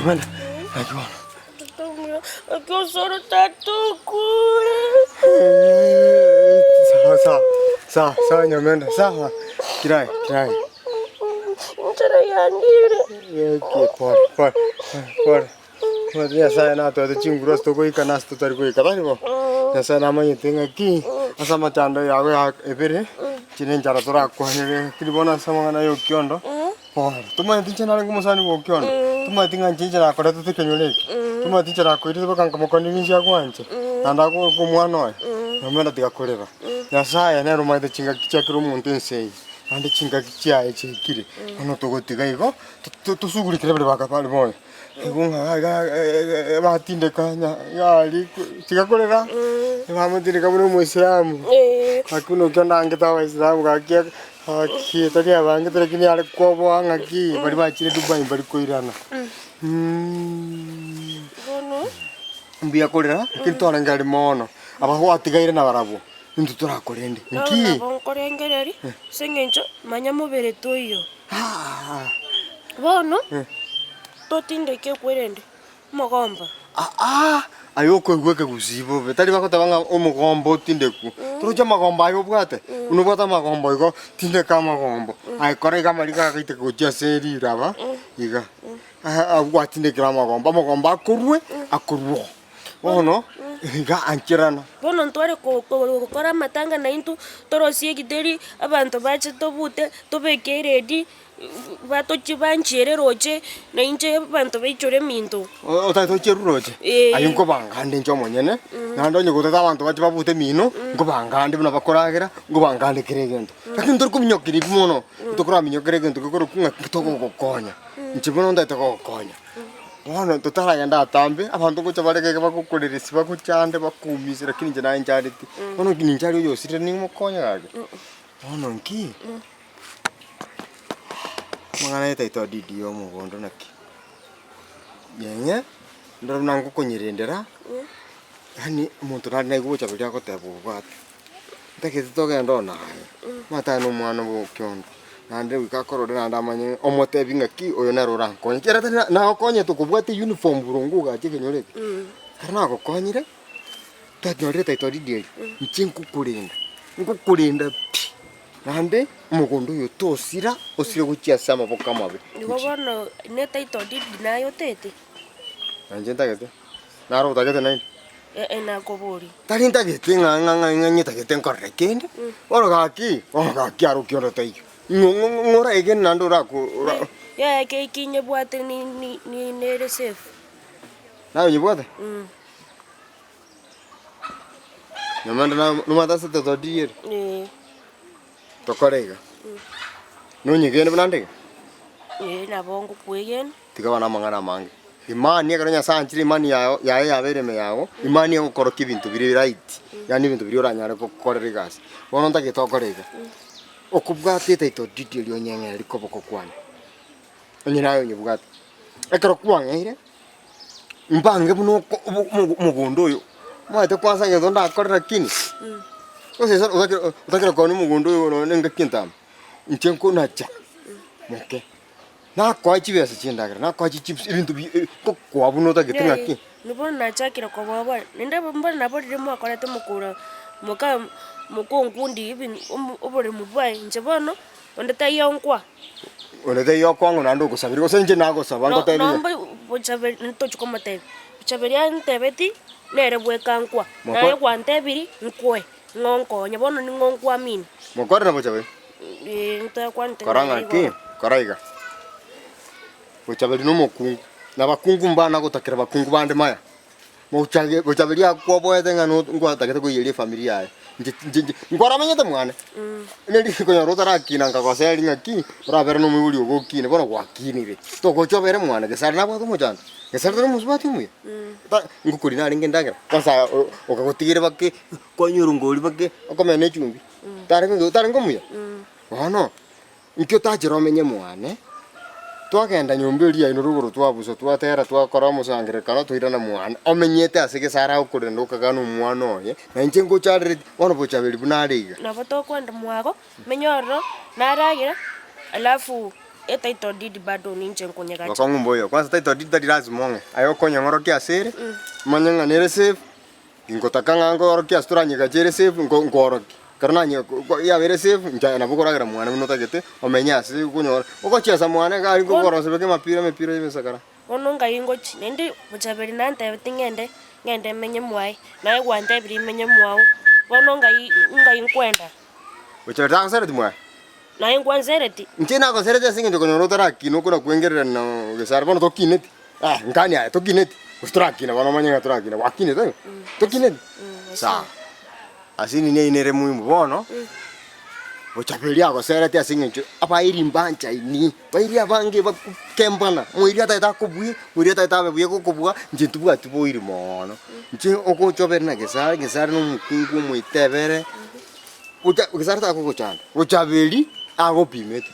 Nyomenda, naki bono? Naki osoro tata okure. Sawa sawa, sawa sawa Nyomenda, sawa. Kirai, kirai. Enchara yandire. Eke, pole, pole, pole. Omanyete Nyasaye natoete chinguru ase togoika na ase totari goika, tari bo? Nyasaye namanyete ng'aki ase amachando yago ya ebere, inche na enchara torakwanere, lakini bono ase amang'ana ya okiondo, bono tomanyeti inche narenge omosani bwa okiondo, tomanyeti ng'a inche inche nakoretete ekenyoro eke, tomanyeti inche nakoirete mpaka nkamokwania inche agwanche, naende agoka omwana oye, nomanyete tiga korera. Nyasaye nere omanyete chingaki chia kera omonto ense eye, naende chingaki chiaye chiaikire, bono togotiga igo, to- tosugurikere baria bakabare boyo. Igo ng'a iga iga batindeka ng'a iga aria tiga korera, bamotindeka buna omoisilamu, gaki buna okio ndangete abaisilamu gaki gaki tari abangete lakini are koboa ng'aki baria bachire Dubai mbari koirana. Bono. Mbuya korera, lakini twarenge aria mono, aba gwatigaire nabarabwo, intwe torakorende Nabo nki? nabo nkorengereria, ase eng'encho manya mobere toiyo. Bono totindeke okwerende omogomba. Aa, aye okoigwa ekegusii bobe, tari bagoteba ng'a omogomba otindekwe. Toroche amagomba aye obwate? Buna obwate amagombo igo, tindeka amagombo. Aye kora iga amariga agaiteka gochia ase riraba iga. Abwo gwatindekire amagombo, amagombo akorwe, akorwe oo. Bono iga ancherana. Bono ntware gokora amatanga naintwe, torosie egitheri, abanto bache tobute, tobeke eredi, batochie banchiere roche, na inche abanto baichore eminto. Otagete ochierwe roche? Eeh. Ayio nkobanga ande inche omonyene, naende onye gotete abanto bache babute emino, nkobanga ande buna bakoragera, nkobanga ande kera egento. Lakini ntori kominyokeria ebi mono, tokoraminyokera kera egento gekorokwa ng'a togogokonya. Inche bono ntagete gogokonya. Bono totaragenda atambe, abanto ngocha bare iga iga bagokoreresia bagochande bakuumise lakini inche naye nchandeti. Bono nki ninche aria oyosirire nimokonye gaki? Bono nki, amang'ana ya title deed ya omogondo naki, nyenye, ndore buna ngokonyerendera, yaani omonto nare naigwa gocha riria agoteba obwate. Ntagete togende oo naye, omanyete aye na omwana bwa okiondo, naende goika akorore naende amanye ng'a omotebi ng'aki oyo nere orankonye, ekiagera tari nagokonyete okobwata euniform boronge ogacha ekenyoro eke, ekero nagokonyire, twanyorire title deed eria, inche nkokorenda, nkokorenda pi, naende omogondo oyo tosira, osire gochia ase amaboko amabe. Igo bono ne title deed naye otete? Na inche ntagete, naro otagete naende. Ee nakoboria. Tari ntagete ng'a ng'a ng'a ng'a nyetagete nkorere kende, bono gaki, bono gaki aro okiondo taiyo. Ng'o ng'o ng'o oraegene naende orako ora Yaya keki nyebwate ni ni ni nere safe. Naye onyebwate? Mm. Nyomenda na nomanyete ase totodiri ere? Ee. Tokore iga, nonyegene buna nde iga? Ee nabo ngokwegena. Tiga abana amang'ana amange. Imani ekero Nyasae anchire imani yao yaye yabeire ime yago, imani egokorokia ebinto bire right, yaani ebinto biria oranyare gokorera egasi. Bono ntagete okore iga, okobwata etitle deed eria onyeng'ererie koboko kwane, onye naye onyebwate. Ekero kwang'eire, mbange buna oko obo omo omogondo oyo, omanyete kwansa egento ndakore lakini, gose otakire otakire koonia omogondo oyo nonye na engaki entambe, inche nkonacha moke. Nakoa chibesa chi'endagera, nakoa chichips, ebinto bi ngokoa buna otagete ng'aki. Inwe bono nachakire koboboa, naende bono nabo riria mwakorete mokura moka mokonkundi even omo oboremo bwaye, inche bono onde taiyo onkwa. Onde taiyo okoa ng'o naende ogosabire, gose inche nagosaba No ngotebie ng'a. nomba bochaberi ntochi komotebia, bochaberi antebeti, nere bweka nkwa, Moko- naye gwantebirie nkoe, ng'o nkonye, bono ning'o nkwamini. Mokore na bochaberi. Kora ng'aki? Kora iga, Bochaberi nomokungu, na abakungu mbana gotakera bakungu bande maya. Mochage Bochaberi akwoboete ng'a no ngwatagete koiyeria efamiri yaye. Inche inche inche nkwaramenyete mwane? Neri konyora otarakina nkagoseri ng'aki, orabere na omoibori ogo okine, bono gwakinire. Togocha obere mwane, gese are nabwate omochando? Gese are tari omosubati omuya? Ta ngokoria narenge endagera, kwanza o- okagotigera bake, kwanyora ngori bake, okomena echumbi. Tarenge tarenge omuya? Bono, inki otachere omenye mwane? Twagenda nyomba eria yaino rogoro twabusa twatera twakora omosangererekano twairana mwane, omenyete ase gese aragokorenda okagana omwana oye, na inche ngochareretie, bono bochaberi buna are iga. Nabo tokwenda mwago, menye ororo, naragera, alafu. Etitle deed bado ninche nkonyegacha. Bokong'u mboiyo. Kwanza title deed tari lazima ong'e. Aye okonyeng'orokia ase ere, omanye ng'a nere safe, Ingotaka ng'a nkoorokie ase toranyegache ere safe, nko nkoorokie. Ekero nanye ko ko yabeire safe, inche aye nabo okoragera mwane buna otagete, omenye ase okonyora, ogochiesa mwane iga aria Bono- nkokorosia beka emapira emepira ya emesakara. Bono ngai ngochia, naende bochaberi nantebeti ng'ende, ng'ende menye mwaye, naye gwantebirie menye mwao, bono ngai ngai nkwenda. Bochaberi tagosereti mwaye? Naye nkwansereti. Inche nagosereti ase eng'encho okonyora otarakina okona kwengererania na gesare bono tokineti, ah nkani aye tokineti, gose torakina bono omanye ng'a torakina, gwakinete taibo? Tokineti? Sawa, ase enini eyio nere muhimu bono, bochaberi agosereti ase eng'encho abairi mbanchaini, bairi abange bakokembana, moiri atagete akobue, moiri atagete abe buya gokobua, inche ntibwati boiri moono. Inche ogocha obere na gesare, gesare na omokungu omoitebere. Gocha gesare tagogochanda, gochaberi agopimete,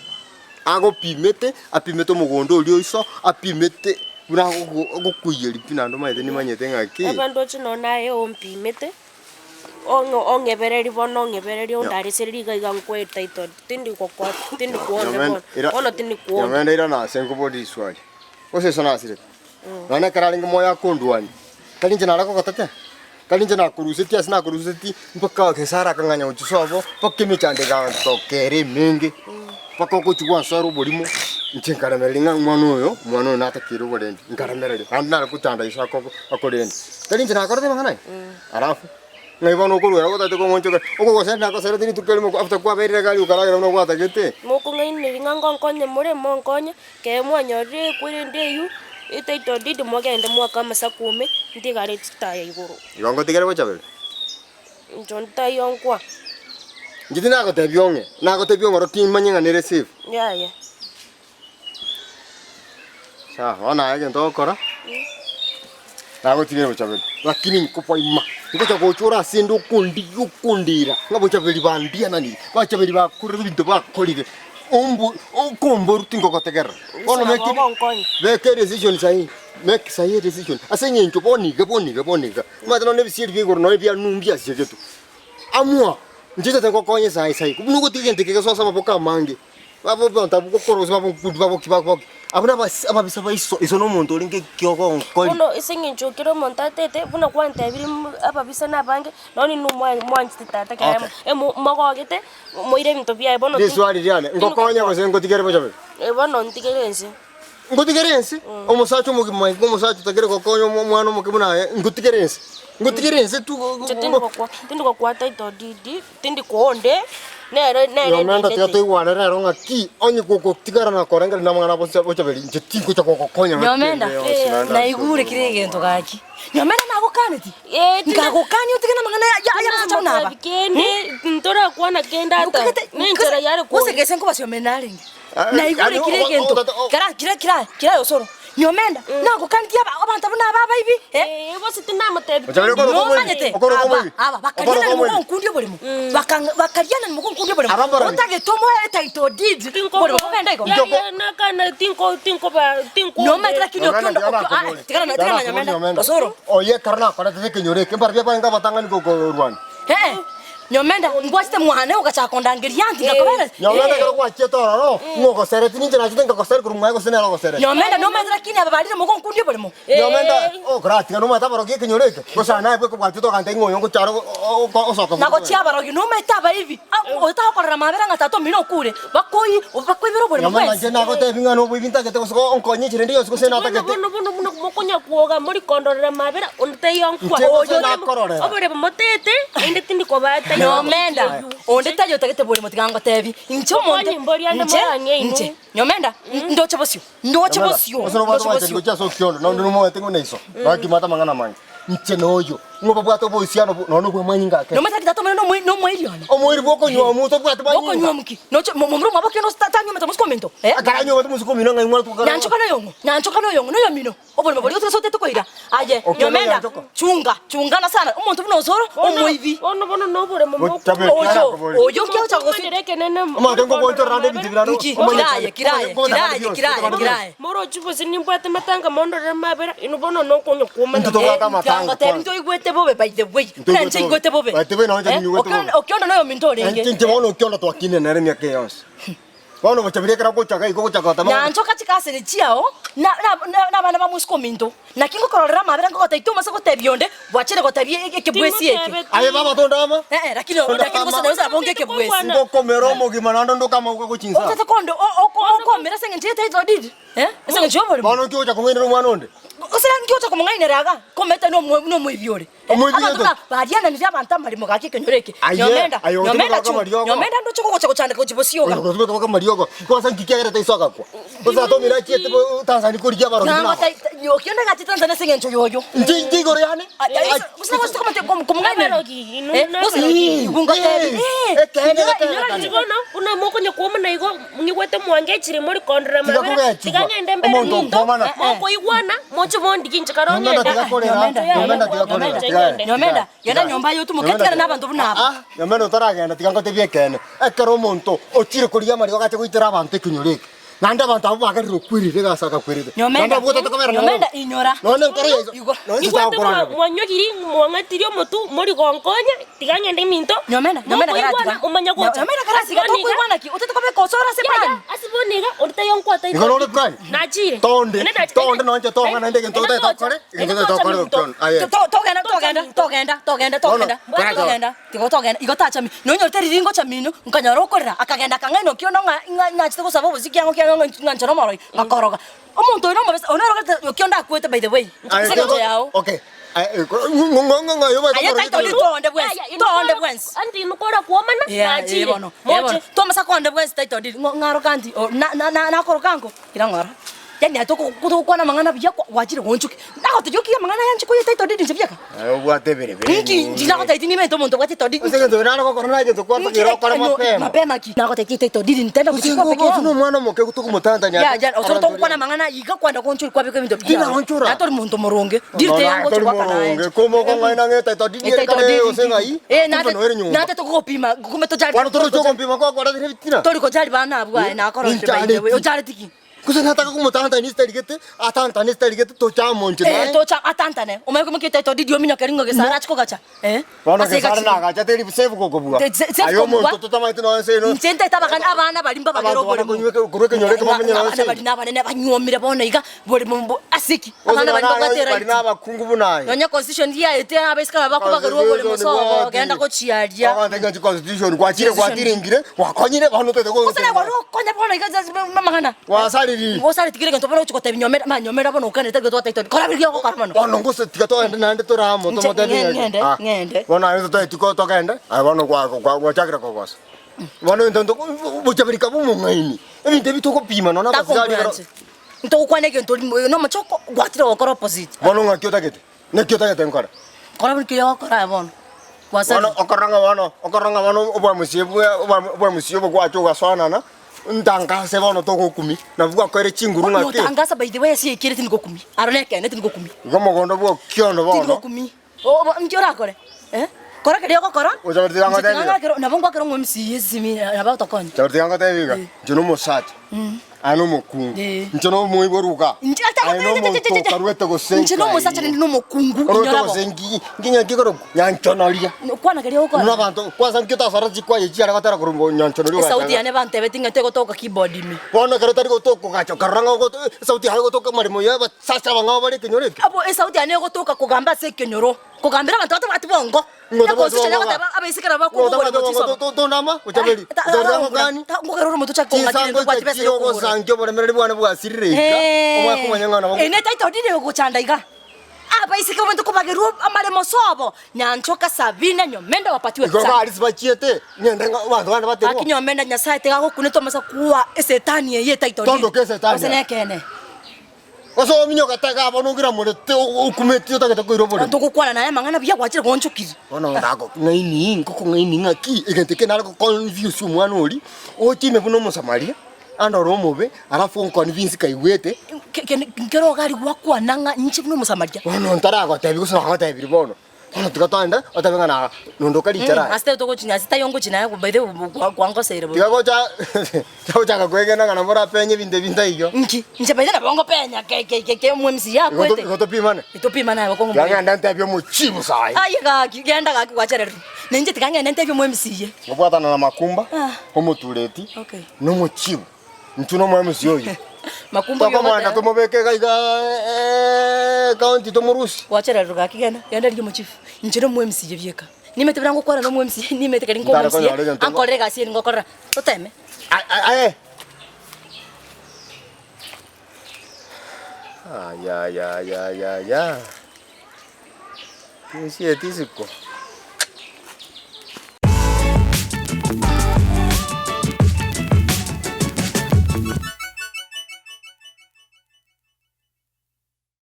agopimete, apimete omogondo oria oiso, apimete buna agogo agokoiyeria pi naende omanyete nimanyete ng'aki. Abandoche nonye naye ompimete, ong'e ong'ebererie bono ong'ebererie ondaresererie iga iga nkoe title tindi gokora tindi kuonde bono, bono tindi kuonde. Nyomenda irana ase nkoborie riswali, gose iso nasirete? Nonya ekero arenge moyo akondwania, tari inche nare kogotetea? Tari inche nakorusetie ase nakorusetie mpaka Gesare akang'anya gochia sobo, mpaka emechando egantokera emenge, mpaka ogochia gwansoera oborimo, inche nkaremereria ng'a omwana oyo, omwana oyo natakeire oborendi, nkaremereria, naende nare gochanda iso ako akorende. Tari inche nakorete amang'ana aya? Alafu, ng'ai bono okoruera gotagete kong'onchoka, okogosera nagoserete rituko erimo after kwabeire egari okaragera buna gwatagete. Mokong'ainereria ng'a ngonkonye more, monkonye, Ekero mwanyorire ekwerende eyio, etitle deed mogende moake amasaku ime, ntigare chitaya igoro. Igo ngotigere gochabera? Inche onde taiyo nkwa. Inche tinagotebia ong'e, nagotebia ong'oro ki manye ng'a nere safe. Yaya. Sawa, bono aye egento ogokora, nagotigere gochabera, lakini nkoboima, ngocha gocha ore ase ende okondigia okondira, ng'a bochaberi bandiananiri, bachaberi bakorire ebinto bakorire. Ombu okomboru tingogotegerera. Bono Gose make nabo ogonkonya. make a decision sahi, make sahi a decision. Ase eng'encho bono iga bono iga bono iga. Omanyete nonya ebisieri bia igoro nonya ebianumbi biasiagetwe. Amua, inche tata ngokonye sahi sahi. Buna ogotiga egento eke gesoe ase amaboko amange, abo abanto abwo gokora gose babokundi baboki baboki. Abwo nabas ababisa ba iso, iso na omonto orenge ekiogonkori. Bono ase eng'encho kera omonto atete, buna kwantebirie ababisa na abange, nonye inwe mwanchete tata ekero Okay. emo mogogete. Moire ebinto biaye bono ti- Riswali riane, ngokonye gose ngotigere bochabe? Eh, bono ntigere ense. Ngotigere ense? Omosacha omogima iga omosacha otagere gokonya omo- omwana omoke buna aye, ngotigere ense? Ngotigere ense tu go- Inche go- tindi gokwa, tindi gokwa title deed, tindi koonde, nere nere Nyomenda tiga endendete. toigwane rero ng'aki, onye gogotigara na korengereria namang'ana bocha bochaberi, inche tingocha gogokonya ng'aki Nyomenda, ende yonsi naende ase naigure obogima kera egento bwane. gaki. Nyomenda nagokaneti? Eh, tina- Nkagokania otige namang'ana ya- ya- y'abasacha buna aba. Tinamotebi kende, ntorakwana kende ata, Okagete nenchera yare gose kore. gese nkobasiomera narenge. Ah, Naigure yani kera ogo- egento. ogo- ogo- Kera kira kira kira osoro. Nyomenda, nagokaneti aba abanto buna aba abaibi, eh? Eh, gose tinamotebi Ochare kende. okoro kw'omoibi, Nomanyete okoro aba kw'omoibi, aba okoro bakariana kw'omoibi. nimogonkundi oboremo. Bakang- bakariana nimogonkundi oboremo. Aba mbarabwo. Otagete omoe title deed Tinko- oboremo bogenda igo. Ya- ya, nakana tinko tinkoba tinko Nomanyete lakini Nyomenda okiondo tiga okio ah, nakobori. tigana na Tiga tigana na nakobori Nyomenda. Nyomenda. Osoro. Oye ekero nakoretete ekenyoro eke, mbarabwo abarenge abatang'ani gokorwana. Eh, Nyomenda, ngwachete mwane ogachaka kondangeria anti ngakobera. Nyomenda ekero gwachiete ororo, ng'a ogosereti, ninche nachete nkagoseria korwa mwaye gose nere ogoseretie. Nyomenda nomanyete lakini aba barire mogonkundi oboremo. Nyomenda, okoratiga nomanyete abarogi ekenyoro eke, gose aye naye bweka obwatete ogantebia ng'a oyo ngochare osoka Na gochia abarogi nomanyete abaibi, otagokorera amabera ng'a tata omino okure, bakoi bakoibera oboremo Nyomenda bwensi. inche nagotebi ng'a noboibi ntagete gose onkonye enchera ende yonsi gose Bono natagete. bono bono buna mokonya kwoga mori kondorera amabera onde taiyo nkwa. Inche gose Oyo nakororera. Oboremo motete naende tindi kobaa taiyo. Nyomenda, onde taiyo otagete boremo tiga ngotebi, inche omonto, Okonye mbori ande inche, morang'e inwe. inche, Nyomenda, ndoche bosio, ndoche bosio, Gose nobwate ndoche obwanchani bosio. gochia ase okiondo, naende nomoete ng'a naiso, nakimate amang'ana amange. Inche noyo, ng'a obabwate obohusiano bo- nonya obwa manyinga ake. Nomanyete ng'a tata omene nomoi- nomoiri one. Omoiri bw'okonywa omonto obwate manyinga. Bokonywa ki? Noche mo- momura omwabo kende ose tanyuomete omosike ominto, eh? Ekero anyuomete omosike omino ng'ai mwarwa tokara- Nyanchoka noyong'o, nyanchoka noyong'o, noyomino. Oborimo boria gose otete koira. Aye, Okio Nyomenda, nonyanchoka. chunga, chungana sana, omonto buna osoro, omoibi. Bono bono noboremo Gocha moko. Oyo, Oyo, oyo nkiagocha gosi- Mokomanera ekenene Omonto ngogoonchorera ande ebinto biraro. Nki? Omanye Kiraye, kiraye, kiraye, kiraye, kiraye. Morochi gose nimbwate matanga mondorere amabera, inwe bono nokonya kwomana. Intwe tobwate amatanga Ntangotebi kwanza. ntoigwete bobe by the way. Buna inche igwete bobe. By the way, nonye Eh, ninyigwete bobe. Okiondo noyominto orenge. Inche bono okiondo twakinire nere emiaka eye yonsi. Bono gochabire ekero ogocha iga ogocha goteba ng'a. Nyanchoka chikaseni chiao, na na na abana ba mosike ominto. Naki ngokororera amabera nkogotebia tomasa gotebia onde, gwachire gotebia ekebuesi eke. Aye baba tondama. Eh, eh, lakini lakini gose naye osabonge ekebuesi. Ngokomera omogima naende onde okamauga gochia inse. Otete konde okomera ase eng'encho ye title deed, eh, ase eng'encho y'oboremo. Bono nki ogocha kong'ainera omwana onde? Gose nki ogocha komong'ainera iga, komete nomoibi ore. Omoibi Abanto gete. na bariananire abanto amaremo gaki ekenyoro eke. Aye, Nyomenda, aye ogotumeka nyomenda baka chu, amariogo. nyomenda ndoche gogocha gochandeka gochia bosio iga. Oyo gotumeka baka amariogo. Kwanza nki kiagerete iso agakwa? Gose atomire achiete bo Tanzania korigia abarogi buna Nangwa aba. tai- tai- okio ndagache Tanzania ase eng'encho yoyo. Inche inche igoro yane. Gose gose komate komong'ainera. Abarogi, inwe Eh, gose nabarogi. ngongotebi. Eh, Eh, ekeene inyora- ekeene inyora kare. Inche bono, buna mokonya kwomana igo, ng'igwete mwangechire more kondora Tiga amabera, kogechigwa. tiga ng'ende mbere Omonto minto, okwomana. mokoigwana, moche mondigie inche kare Nyomenda ong'ende. tiga korera. Nyomenda, Nyomenda tiga korera. Nyomenda, Tiga- nyomenda. Nyomenda, tiga- genda nyomba aye otumoke, Nyomenda tigana tiga- nabanto buna aba. Ah, Nyomenda otaragenda tiga ngotebie ekeene. Ekero omonto ochire korigia amariko agache goitera abanto ekenyoro eke. Naende abanto abwo bagerire okwerire egasi agakwerete. Naende Nyomenda, abwo otete kobera nabo. nyomenda inyora. Nonya enkoro ya iso. Igwa. Nonya inse Igwete tagokorana bo. mwanyogiri, mwang'atirie omotu, mori gonkonya, tiga ng'ende minto, Nyomenda, nyomenda mokoigwana, karatiga. omanye gocha. Nyomenda karatiga, Ase bono iga- tokoigwana ki? Otete kobeka osoro ase Yaya, plan. ase bono iga, onde taiyo nkwata Igo nore plan? Nachire. Tonde, Ende nachi- tonde nonche tong'a naende egento Ende otagete tocha. okore, egento Ende otagete tocha okore minto. okone. Aye. Togenda, togenda, togenda, togenda, togenda, Bono, kora togenda, tiga togenda, igo tacha mi, nonyorete riria ngocha mino, nkanyora okorera, akagenda akang'aina okio no ng'a ng'a ng'achete gosaba obosio kiang'o kiang'o ng'a ng'anchera omoroi, ngakoroga. Omonto oyo nomobisa, oyo nere ogerete okio ndakwete by the way, Aye, ase eng'encho yao. Okay. Aye, eh, ko- ng'o- ng'o- ng'o- ng'o- oyo Aye title deed toonde bwensi, Yaya, toonde bwensi. Anti inukora kuomana, Yeah, eh, nachire. bono, eh, bono. Moche. Twamasa konde bwensi title deed, ng'o ng'aroka anti, o na na na nakoroka nko, kira ng'ora. Yaani aye toko togokwana amang'ana buya kwa gwachire gonchuki. Nagotebi okiga amang'ana aya nchikoyia title deed inche bieka. Aye obwate ebere-bere. Inki inche nagotebi tinimaete omonto obwate title deed. Ase egento nare gokora na egento kwatagera okore mapema. Mapema ki? Nagotebi title deed nitenda Gose gochia kwa peke ngogo yangu. omwana omoke tokomotantania. Ya ya osoro togokwana amang'ana aya iga kwenda gonchori kwabeka ebinto biao. Tinagonchora. Naye tori monto moronge. Deed teyango Tori gochia goakana aye. moronge. Komokong'aina ng'a etitle deed Etitle kare deed gose ng'ai. Eh, Kumbe nate noere nyomba. nate togogopima kumbe tochari. Bono toroche ogompima kwakwarethire ebitina. Tori kochari bana abwo aye nakororire by the way. Ochareti ki? Gose nataka komotantania ase tarigete, atantane ase tarigete, toche amo inche Eh, naye. tocha atantane. Omanye koimokia etitle deed ominyoke ring'o gesare ache kogacha. Eh? Bono Ase gesare egachire. nagacha teri safe gokobua. Te- se- safe Aye omonto kobua. totamanyeti nonya ense eno. Inche ntaete abagani abana baria mbabagere Abanto bane oboremo. konywa eke- korwa ekenyoro eke bamenye nonya Abana ense baria eno. nabanene banyuomire bono iga, boremo mbo ase ki? Gose Abana baria nonya mbabwate bari right. na abakungu buna aye. Nonya constitution riaete abaiseke aba bakobagerwa oboremo sobo, genda gochiaria. Ogote ng'a chiconstitution gwachire Constitution. gwatiringire, gwakonyire bono otagete Gose naye gotenena. gwari gokonya bono iga amang'ana. Gwasariri. Gosareti kera egento bono ogochi gotebia nyomera, ma nyomera bono okanete igo twataete tori. Kora riria ogokora mono. Bono ngose tiga togende naende tore amo Inche tomotebi ng'e- ng'a- ng'ende, Ah, ng'ende. Bono aye totaeti ko togende, aye bono gwa- gwa- gwachakire kogosa. Bono into nto bochaberi kaba omong'aini, ebinto ebi togopima nonya na abasigari ekero. Takombua inche. Ntogokwana egento rimo nomoche oko gwachire gokora opposite. Bono ng'aki otagete? Naki otagete nkore? Kora buna keria ogokora aye bono. Bono Gwasarire. okorora ng'a bono, okorora ng'a bono obwamusie bwe obwa obwamusie obo gwacha ogasoanana, ntangase bono togokumia, nabwo gwakoire chinguru ng'aki. Notangasa by the way ase ekere tingokumia. Aro nekeene tingokumia. Igo omogondo bwa okiondo bono. Tingokumia. Obo inki orakore? Eh? Kora keria ogokora. Gocha tiga Inche ngotebi tiga iga. ng'akere nabo ngwakera omwemc esimi nabo otokonye. Charo tiga ngotebi iga, inche nomosacha, aye nomokungu, Eh. inche nomoiborwa iga, Inche ata aye nomonto okaruete gose Inche nomosacha naende nomokungu Oruete inyora bo. gose nki nki ng'aki korokwa nyanchonoria. Kwana keria ogokora. Buna abanto kwanza nki otasara chikwaya chiare gotera korwa nyanchonoria Esauti ogacha. yane bantebeti ng'a tegotoka keyboard ime. Bono ekero tari gotoka ogacha okarora ng'a ogoto esauti yaye egotoka amaremo ya abasacha abang'ao bare ekenyoro eke. Abwo esauti yane egotoka kogamba ase ekenyoro, kogambera abanto batabwati bongo. Ng'o Na otabwati constitution bongo egoteba iga? abaiseke nabo Ng'o bakobua otabwati oboremo bongo chisomo. to- tondama ochaberi otabwati gokani Ngogera ore omonto ochake kong'atia Chisango rende obwati besa chiachire yokogora. ogosankia oboremereri bwane bwasirire iga, omanye komanya ng'a nabo Eh, ne title deed egogochanda iga. Abaiseke obwenerete kobagerwa amaremo sobo, Nyanchoka, Sabina, Nyomenda wapatiwe Igo sana. gari sibachiete, ng'ende ng'a abanto bande baterwa. Gaki Nyomenda Nyasaye tiga agokunete omasa koa esetani eye etitle deed. Tondoke esetani Gose aya. nekeene. Gose ominyoka taiga bono ogiramorete okumeti otagete koira oboremo. Togokwana naye amang'ana buya gwachire gonchokiri. Bono ndagokong'aini, nkokong'aini ng'aki, egento eke nare goconfuse omwana oria, oche ime buna omosamaria, andore omobe, alafu onconvince kaigwete. Nkero iga aria gwakwana ng'a inche buna omosamaria. Bono ntaragotebia gose nagotebiri bono. Bono tiga toende, otebe ng'a na nondoka richara aye. Ase tari togochinya ase taiyo ngochi naye by the way kwangoseire bobe. Tiga gocha gochaka kwegena ng'a nabo orapenye ebinto ebi ntaiyo. Nki? Inche by the way nabo ngopenya ke ke ke ke omwemc yakwete. Igo topimane. Topimane aye bokong'u Tiga mbuya. ng'ende ntebie omochibu saii. Aye gaki, genda gaki gwachererwa. Na inche tiga ng'ende ntebie omwemc. Ngobwatana na Makumba, Ah. omotureti, Okay. na omochibu. Intwe na omoemusi oyio. Makumba oyio Tokomoenda ogoteba. tomobeke iga iga ekaunti tomorusie. Gwachererwa gaki genda, genda rigia omochifu. Inche na omoMCA bieka. Nimete buna ngokwana na omoMCA, nimete keri nko Ntare omoMCA, konyora egento ngo- ankorere egasi eri ngokorera. Toteme. Ai- ai- aye. Ayayayayaya. Tinsieti isiko.